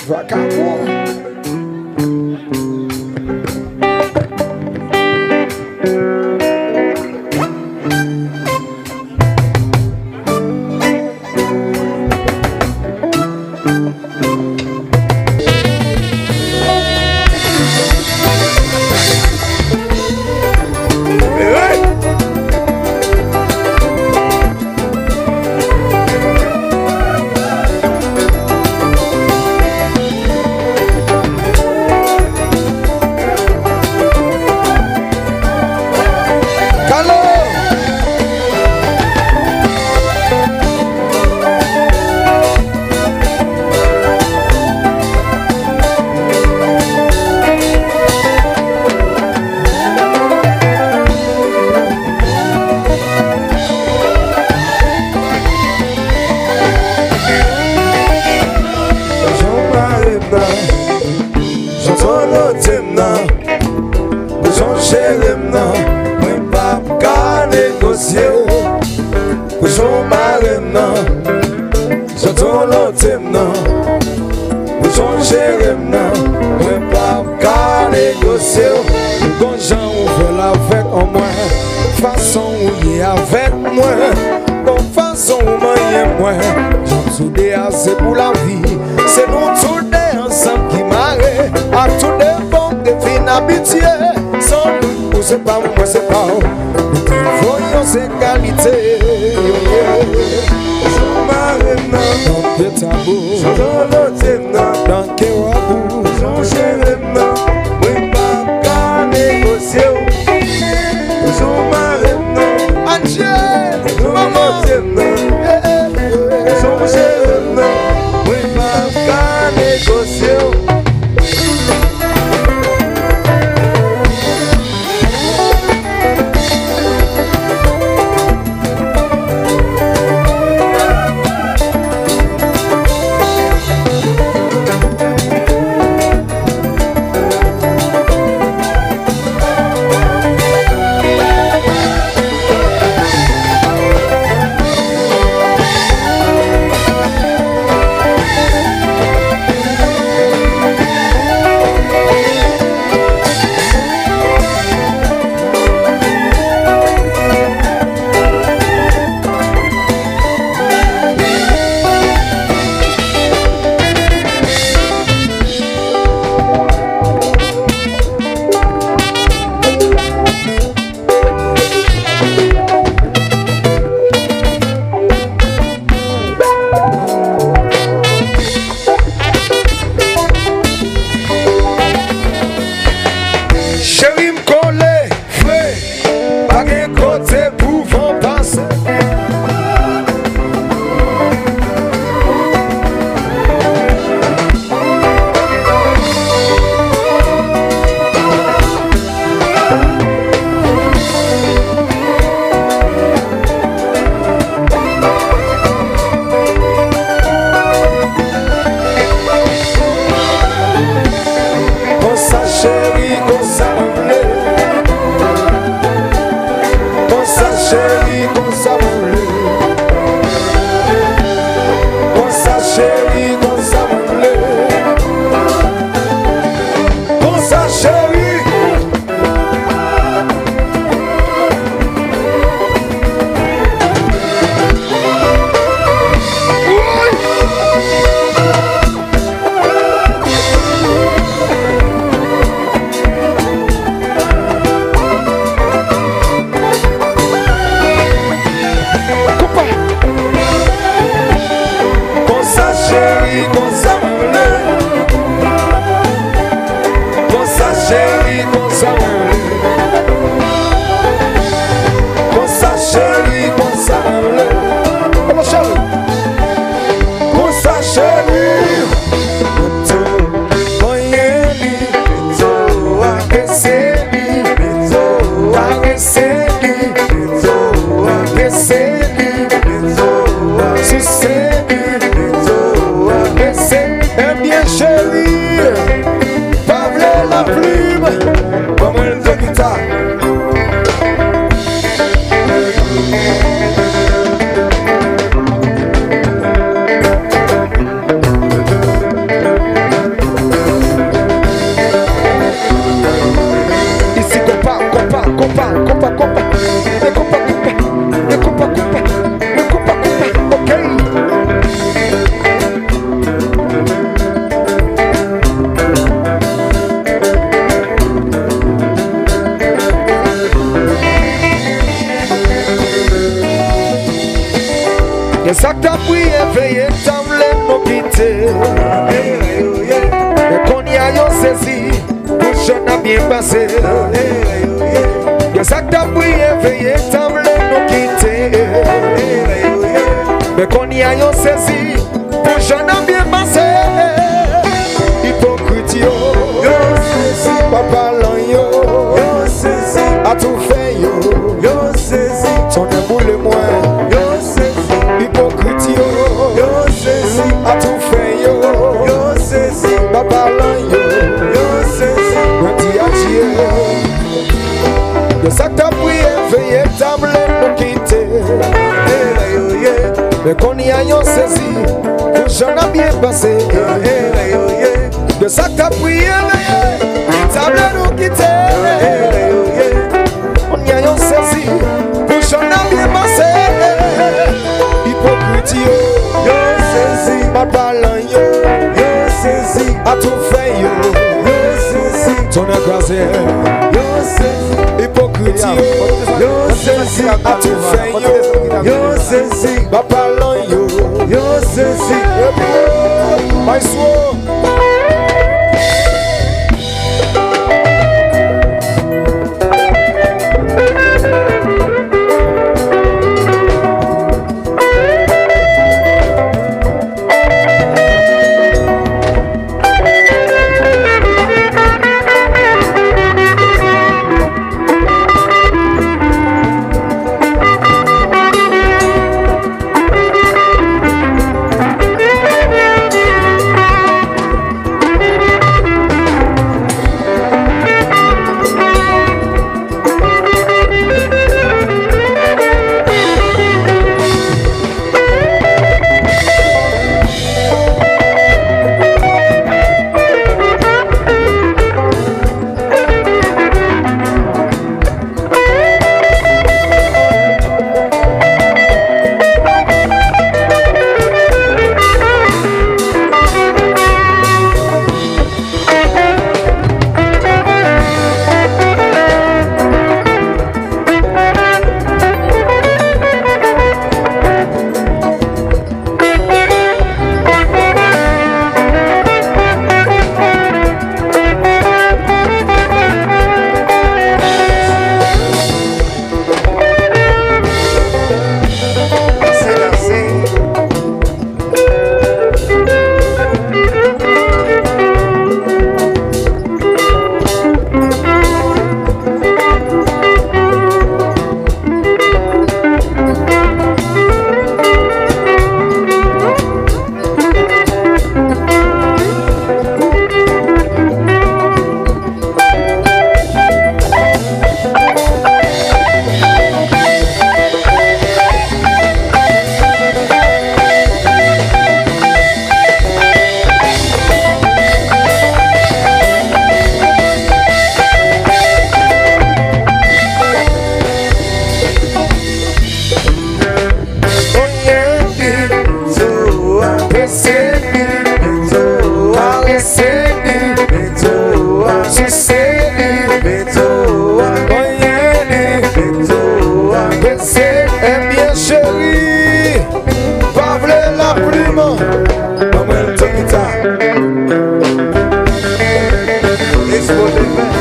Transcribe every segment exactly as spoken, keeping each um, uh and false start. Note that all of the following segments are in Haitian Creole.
Vakabon. Jan w mare m nan, jan w tolote m nan, pou jan w jere m nan, mwen p ap ka negosye. Pou jan w mare m nan, jan w tolote m nan, pou jan w jere m nan, mwen p ap ka negosye w. Gon jan ou fè l avèk mwen, fason ou ye avèk mwen, gon fason ou manyen mwen, jan w soude a se pou lavi. Se nou tou de ansanm ki mare, ak tou de bon k te fin abitye. San dout, ou se pa m, mwen se pa w. Nou te voye yon se kalite yo ye. Jan w mare m nan, tanke tabou. Jan w tolote m nan, tanke wòb ou. Jan w jere m nan, mwen p ap ka negosye w. Jan w mare m nan, adje, jan w tolote m nan, jan w jere m nan, mwen p ap ka negosye w. sezi pou jan n ap byen pase. Gen sa k t ap priye veye tanble nou kite. Men kounye a yo sezi pou jan n ap byen pase. Ipokrit yo, yo sezi. Papa lan yo, yo sezi. Atoufè yo, yo sezi. Tonnè boule mwen, yo sezi. Ipokrit yo, yo sezi. Atoufè yo, yo sezi. Papa lan yo, yo sezi. Bandi a tiye. Yo sa k t ap priye veye tanble nou kite. Men kounye a yo sezi pou jan n ap byen pase. Yo sa k t ap priye veye tanble nou kite. Kounye a yo sezi pou jan n ap byen pase. Ipokrit yo, yo sezi. Malpalan yo, yo sezi. Atoufè yo, yo sezi. Tonnè kraze, yo sezi. Ipokrit yo, yo sezi. Atoufè yo, yo sezi. Malpalan yo, yo sezi. Epi, Maestro. Oye, Benzo a, pese li, Benzo a, karese li, Benzo a, sise li, Benzo a, oye li, Benzo a, pese. Ebyen cheri, pa vle laplim, ban mwen l Tokita. Expo de vin.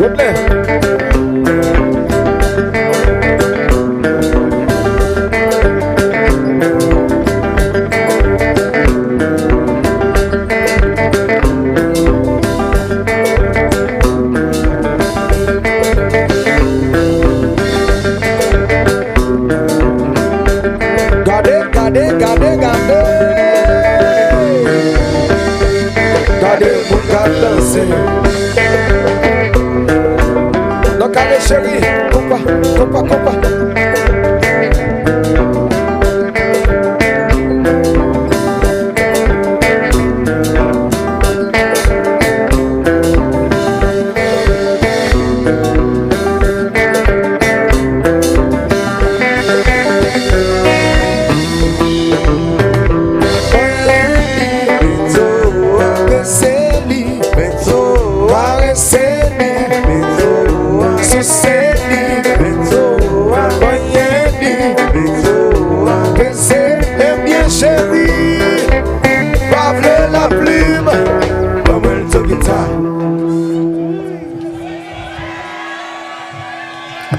Woodley. Gade, gade, gade, gade. Gade moun k ap danse. Non, gade cheri, konpa, konpa, konpa.